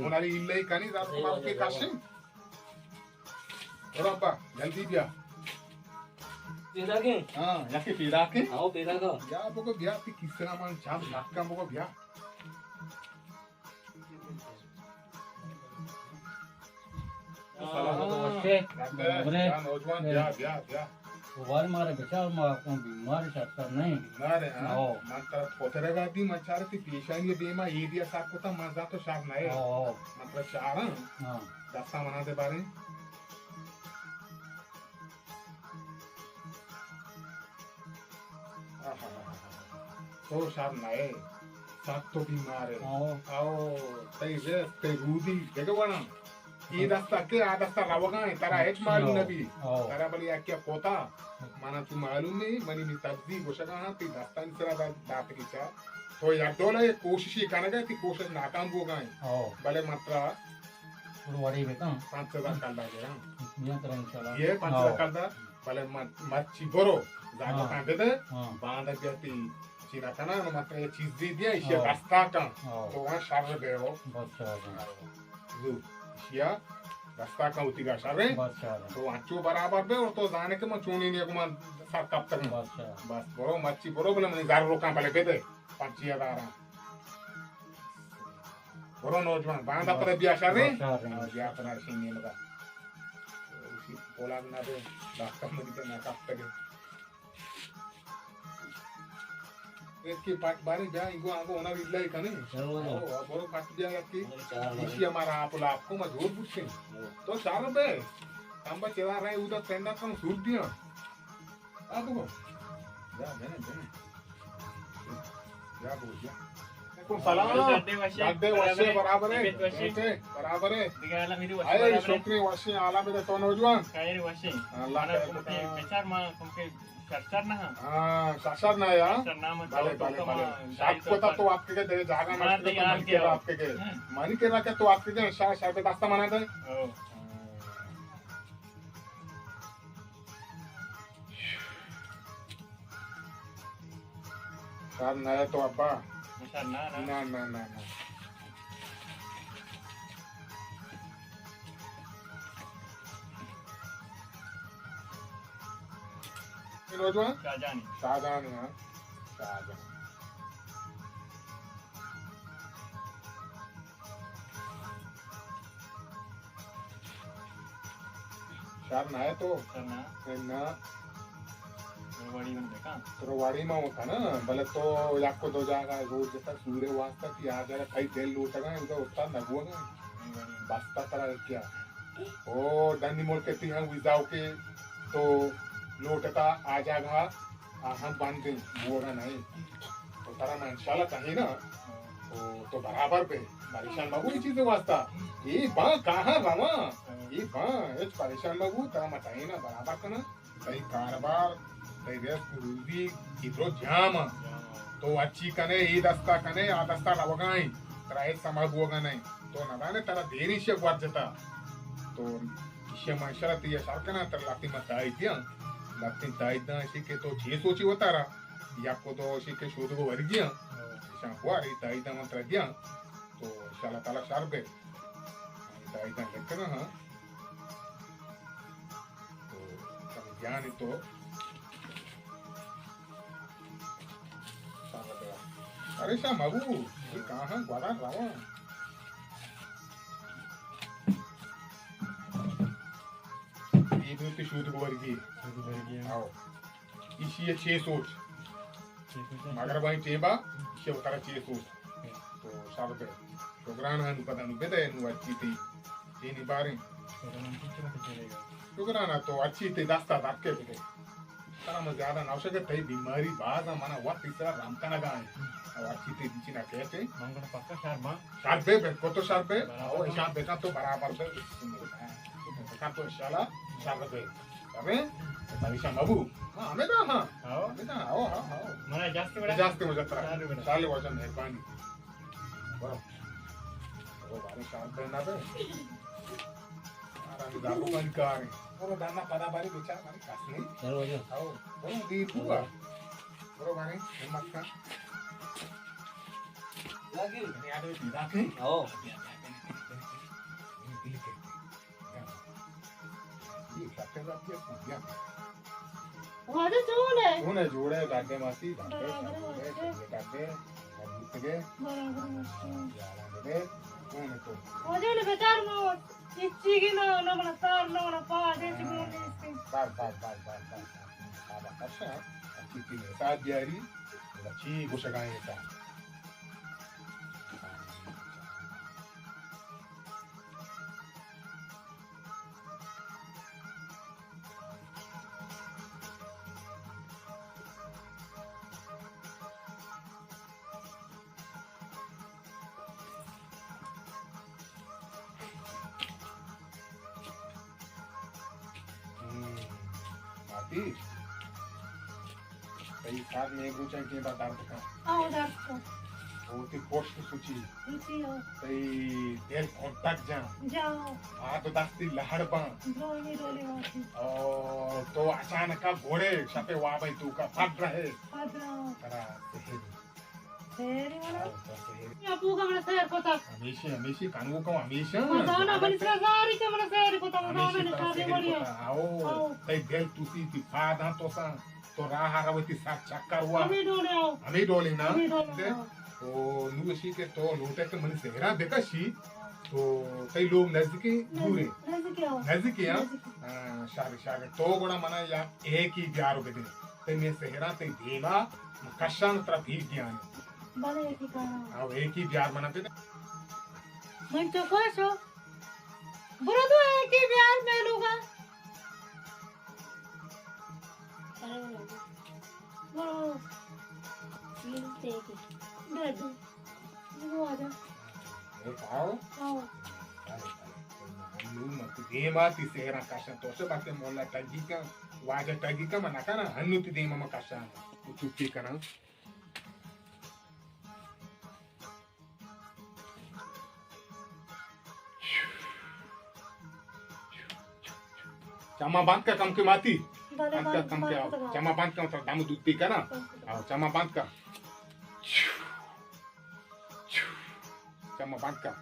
مناری الہی کنی، زیادہ تمہارا کے کاشیں۔ برو ابا، جلدی بیا۔ پیدا کے؟ ہاں، یکی پیدا کے؟ آؤ، پیدا کا۔ بیا بگو بیا، تی کس نہ من چم نکم بگو بیا۔ سلامت وشے۔ برے۔ نوجوان، بیا، بیا، بیا۔ تو بار مارے بچار، ما کون بیمار شخص نہیں۔ بیمار ہے، ہاں؟ ہاں۔ من ترا پترے گا دی، من چار تی پیشانی دیما، یہ دیا ساک کتا، من زاتو شر نئے۔ ہاں، ہاں۔ من ترا چاراں۔ ہاں۔ دستا منا دے بارے۔ آہا۔ تو شر نئے۔ سک تو بیمار ہے۔ ہاں۔ آؤ، تئی رزق، تئی رودی، دیگه وڑا۔ اے دستا کے آ دستا روگا ہیں، ترا ہچ معلوم نبی۔ ہاں۔ ترا بلے یکیا کوتا، منا تو معلوم نہیں، منی نی تبزی گوشگا ہاں، تی دستانی سرا دا-، داتگی چا۔ تو یک ڈولا یک کوششی کنگا، تی کوشش ناکام بوگا ہیں۔ ہاں۔ بلے من ترا وڑی بکن۔ پانچ ہزار کلدار دے، ہاں۔ بیا ترا انشاءاللہ۔ یہ پانچ ہزار کلدار، بلے من-، مرچی برو، زاگو کان بدے، ہاں۔ باندا بیا تی چینا کنا، نو من ترا یہ چیز دی دیا، ایشی دستا کن۔ ہاں۔ تو وہاں شر بے ہو۔ بس شر بے۔ زو، ایشیا دستا کن ہوتی گا شر بے۔ بس شر بے۔ تو انچو برابر بے، اور تو زانے کہ من چونی نہیں، من سر کپتگوں۔ بس شر۔ بس برو، مرچی برو، بلے منی زر روکاں بلے بدے، پنچی ہزاراں۔ برو نوجوان، باندا پدا بیا شر بے۔ بس شر بے۔ ہاں، بیا پدا شی نیمگا۔ اسی پولاد نہ دے، دستا منی تے نہ کپتگے۔ ایک کی پٹ باری بیا، انگو آنگو ہونا ریلا ہی کنے۔ چلو، چلو۔ او، برو پٹ بیا ایک کی۔ چلو، چلو۔ اسی ہمارا آپ لاپ کو مجبور بوشیں۔ چلو۔ تو شر بے۔ کم بچے رہے ادا پینڈا کم سور دیا۔ آ بگو۔ جا، جا، جا۔ جا بگو، جا۔ وعلیکم سلام۔ ڈاڈے وشے، ڈاڈے وشے، برابر ہے۔ طبیعت وشے۔ وشے، برابر ہے۔ دیگه حالا میری وشے، اے برابر ہے۔ شکر وشے، حالا میرے تو نوجوان۔ خیر وشے۔ اللہ خیر کم کے بتا۔ بچار ما کم کے شرشر نہ۔ ہاں، شرشر نہ یا۔ شرشر نہ مت بلے، تو بلے، کما بلے۔ شاید شاک کو تا تو آپ کے دے جاگا ما نہ دے تو یار من کے کیا۔ آپ کے۔ ہاں۔ مانی کے رکھے تو آپ کے شاہ، شاہ پہ دستا منا دے۔ او۔ شر نہ تو ابا۔ شر نہ، نہ۔ نہ، نہ، نہ، نہ۔ نوجوان؟ شاہجانی۔ شاہجانی، ہاں۔ شاہجانی۔ شر نہ تو؟ شر نہ۔ نہ۔ تو وڑی من بکن۔ تو وڑی من بکن، بلے تو یک دو جاگہ زور جتا سورے واسطہ کہ آ جاگہ تئی دل لوٹگا، ادا استاد نہ بوگا۔ بستا ترا کیا؟ او ڈنی ملک تی ہم ویزا اوکے تو لوٹتا آ جاگہ آ ہم بند ہیں، بوگا نہیں۔ تو ترا من انشاءاللہ کہیں نا، تو، تو برابر بے، پریشان مبو اے چیز واسطہ۔ اے باں کہاں رواں؟ اے باں، ہچ پریشان مبو، ترا من کہیں نا برابر کناں۔ تئی کاروبار، تئی رزق روزی، اے درو جام۔ تو اچی کنے، اے دستا کنے، آ دستا روگائیں۔ ترا ہچ سما بوگا نہیں۔ تو ندانے ترا دیری شے گوات جتا۔ تو ایشی ما انشاءاللہ تئی شر کناں، ترا لہتیں ما تائید دیاں۔ لہتیں تائید داں ایشی کہ تو چے سوچی وتارا۔ یک و دو ایشی کہ شودگ و ورگی آں۔ ایشاں بوار، اے تائید من ترا دیاں۔ تو انشاءاللہ تعالی شر بے۔ تائید لکھنا ہاں۔ تو کم دیانی تو۔ پریشان مبو، اے کاہاں گوڑا رواں۔ اے دوتی شودگ ورگی۔ شودگ ورگی، ہاں۔ آؤ۔ ایشی ء چے سوچ؟ چے سوچ؟ مغرب آئی ٹیبا، ایشی ء وتارا چے سوچ؟ ہاں۔ تو شر بے۔ شگران ہنو پدا نو بدے نو اچی تی۔ تینی باریں۔ شگران ء تو اچی تی دستا دکے بدے۔ ترا من زیادہ نہ گوشاں کہ تئی بیماری باز ء، من ء وت تئی سرا رم کنگ ء انت۔ او ہرچی تئی چی نہ کیت۔ من گڑا پکا شر باں۔ شر بے، بالکل تو شر بے۔ برابر۔ او ایشاں بکن تو برابر بے۔ بکن تو انشاءاللہ شر بے۔ شر بے؟ پریشان مبو۔ ہاں، ہمیں دا، ہاں۔ ہاں۔ ہمیں دا، ہاں، ہاں، ہاں۔ من ء اجازت وڑا۔ اجازت وڑا ترا۔ شر بے۔ شر بے واجہ، مہربانی۔ برو۔ برو بارے شر بے نہ بے۔ آرام دارو بند کاریں۔ برو دانا پدا بارے بچار بارے کس نہیں۔ چلو جا۔ آؤ، برو دیر ہوا۔ برو بارے ہمت کا۔ لگی۔ نہیں آدمی پیدا کہیں۔ آؤ۔ واجہ چون ئے؟ چون ئے، جوڑ ئے، گڈے ماسی، گڈے، برابر گڈے، واسطے۔ گڈے، گڈے، گڈے۔ برابر واسطے۔ یارا گڈے، چون ئے تو؟ واجہ نے بچار مو، اچی کی نہ، نہ منا سار، نہ منا پاس، اچی مو نیستی۔ بس، بس، بس، بس، بس۔ بابا کشا، اچی کی نے ساتھ دیاری، چی گوشگائیں تا۔ ہم، باقی تئی سر نیگوچاں کہ با درد کن۔ آو درد کن۔ او تئی پشت سوچی۔ سوچی ہو۔ تئی دل کھٹک جان۔ جاؤ۔ آ تو دستی لہڑ بان۔ جو ہمیں ڈولے واسی۔ او تو اچانک گھوڑے شپے وابے تو کا پھٹ رہے۔ پھٹ رہا۔ ترا سہری۔ سہری والا۔ آو تو سہری۔ یا پوگا منا سہر کتا۔ ہمیشہ، ہمیشہ کنو کو ہمیشہ۔ مزانا بنی سزاری کے منا سہر کتا، مزانا ہمیشہ نے ترا کاری سہری بڑی۔ کتا۔ آو۔ آو۔ تئی دل تو سی تی پاداں تو سان۔ تو راہ ءَ روئے تئی سر چکر وا۔ ہمے ڈولے آؤ۔ ہمے ڈولے نا۔ ہمے ڈولے، ہاں۔ تو نو اشی کہ تو لوٹے کہ منی سہرا بکشی، تو تئی لوگ نزدیکی دورے؟ نزدیکی آؤ۔ نزدیکی، ہاں؟ نزدیکی۔ ہاں، شر، شر۔ تو گڑا منا یا ایکی بیار بدے۔ تئی میں سہرا تئی دیما کشان ترا پھیر دیانے۔ بلے ایکی کارا۔ آؤ، ایکی بیار منا بدے۔ من تو کوشو۔ برو تو ایکی بیار میں لوگا۔ برو، برو۔ دے دے۔ برو، آجا۔ اے کھاؤ؟ کھاؤ۔ انو من تو دیما تئی سہرا کشاں، تو چہ بس مولا ٹگی کن، واجہ ٹگی کن، من نہ کناں، انو تئی دیما من کشاں۔ تو چپی کناں۔ چماں بند کن کمکے ماتی۔ بلے، بند کن بند، کمکے، بند آؤ۔ کن۔ چماں بند کن، ترا دم دوتی کناں۔ بند کن۔ آؤ، چماں بند کن۔ چماں بند کن۔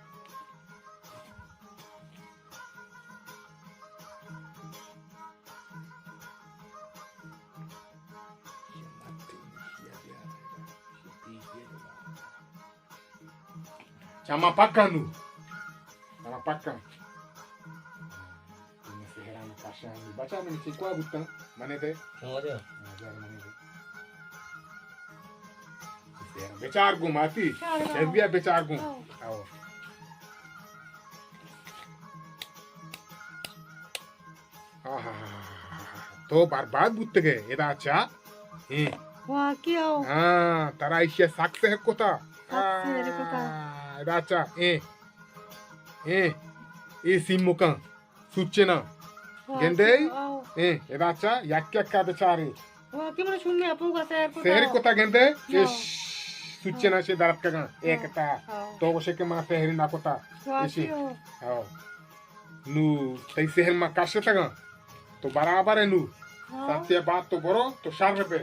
چماں پکا نو۔ چماں پکا۔ سہران کشان نو۔ بچا من چی کوا بوتاں؟ منے دے۔ ہاں، دے۔ ہاں، دے، منے دے۔ بچار گوں ماتی۔ ہاں، ہاں۔ شر بیا بچار گوں۔ ہاں۔ آؤ۔ آہا، تو برباد بوتگے، ادا چا؟ ایں۔ واقعی او۔ ہاں، ترا ایشی سک سہر کتا۔ سک سہر کتا۔ آہ، ادا چا؟ ایں۔ ایں۔ اے سیمکاں۔ سوچنا۔ واقعی گندے؟ او۔ ایں، ادا چا؟ یک یک کا بچارے۔ واقعی من شومی اپوگا سہر کتا۔ سہر کتا گندے؟ یا۔ اش، سوچنا شے درد کگا۔ ایک تا۔ او۔ تو گوشے کہ من سہر نہ کتا۔ واقعی او۔ او۔ نو تئی سہر ما کشتگاں۔ تو برابر ئے نو۔ ہاں۔ سنتے بعد تو برو، تو شر بے۔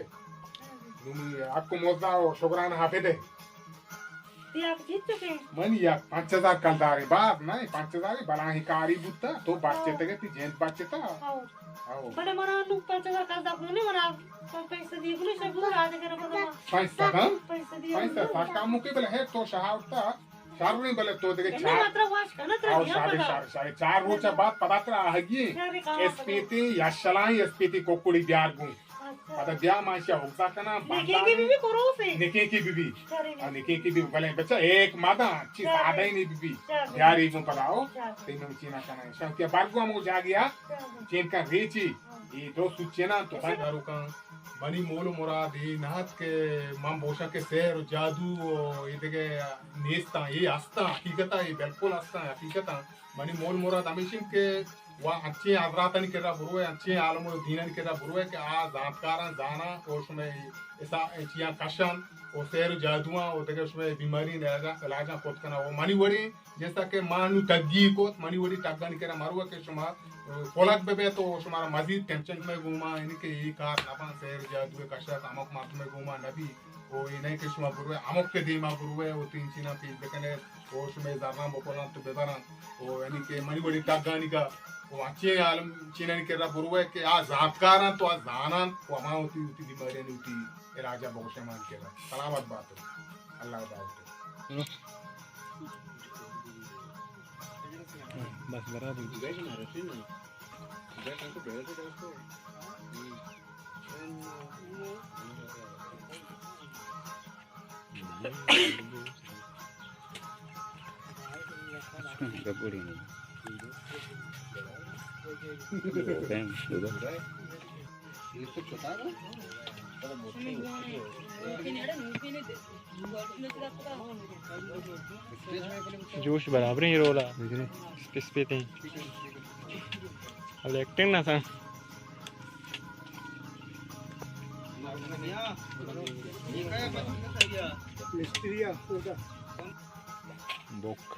نو منی حق و مزد و شگران ہا بدے۔ تئی حق چیچکے؟ من یک پنچ ہزار کلدارے، باز نہ، پنچ ہزار بلاہیں کاری بوتا، تو بچتگے، تئی جند بچتا۔ ہاں۔ ہاں۔ بلے منا نو پنچ ہزار کلدار کونی، منا پیسہ دی گلی شبو راج کرا بنا۔ پنچ سد، ہاں؟ پیسہ دی پنچ سد، گلی۔ سا کامو کے بلے ہے تو شہاوتا۔ شر نی، بلے تو دگہ چار، مطلب واش کنا ترا آؤ، دیا شر، پدا۔ شر، شر، چار روچ بعد پدا ترا آہگی۔ شر کام اسپیتی یا شلائیں اسپیتی کوکڑی بیار گوں۔ اچھا۔ پدا بیا ما ایشی اگزا کنا، نکے کی بی بی کروسے۔ نکے کی بی بی۔ شر۔ آ، نکے کی بی بی، بلے بچا ایک مادہ، چی شر۔ سادہ ہی نہیں بی بی۔ شر۔ بیاری گوں پدا آؤ۔ شر۔ تئی من چینا کنا۔ شر کیا بار گوں ہمو جاگیا۔ شر۔ چین کا ریچی۔ اے دو سوچنا تو بند داروکاں۔ منی مول و مراد اے نہ ات کہ من بوشاں کہ سحر و جادو و اے دگہ نیستاں، اے ہستاں، حقیقتاں، اے بالکل ہستاں، حقیقتاں۔ منی مول مراد ہمیش انت کہ وا انچیں حضراتانی کرا بروئے، انچیں عالم و دینانی کرا بروئے کہ آ زانتکاراں زاناں و شمئے حسا-، چیاں کشاں و سحر و جادواں و دگہ شمئے بیماری علاجاں، علاجاں کت کناں و منی وڑیں جیسا کہ ما نوں ٹگی کت، منی وڑی ٹگانی کرا مروہ کہ شما، ء، پلگ بہ بیت و شمارا مزید ٹینشن مئے گوما، یعنی کہ اے کار نہ باں، سحر جادو ء کشت ہمک مردم ء گوما نہ بی۔ و اے نہ کہ شما بروئے ہمک ء دیما بروئے و تینچیناں پیش بکنئے و شمئے زراں بپلانت و ببرنت و یعنی کہ منی وڑی ٹگانی کا و انچیں عالم چینانی کرا بروئے کہ آ زانتکار انت و آ زاننت و ہما وتی، وتی بیماریانی وتی علاج ءَ بگوش مان کرا۔ سلامت بات۔ اللہ دعوت۔ بس برابر۔ جوش برابر ہیں رولا۔ اسپیس پہ تھے۔ اب ایکٹنگ نہ تھا۔ بک۔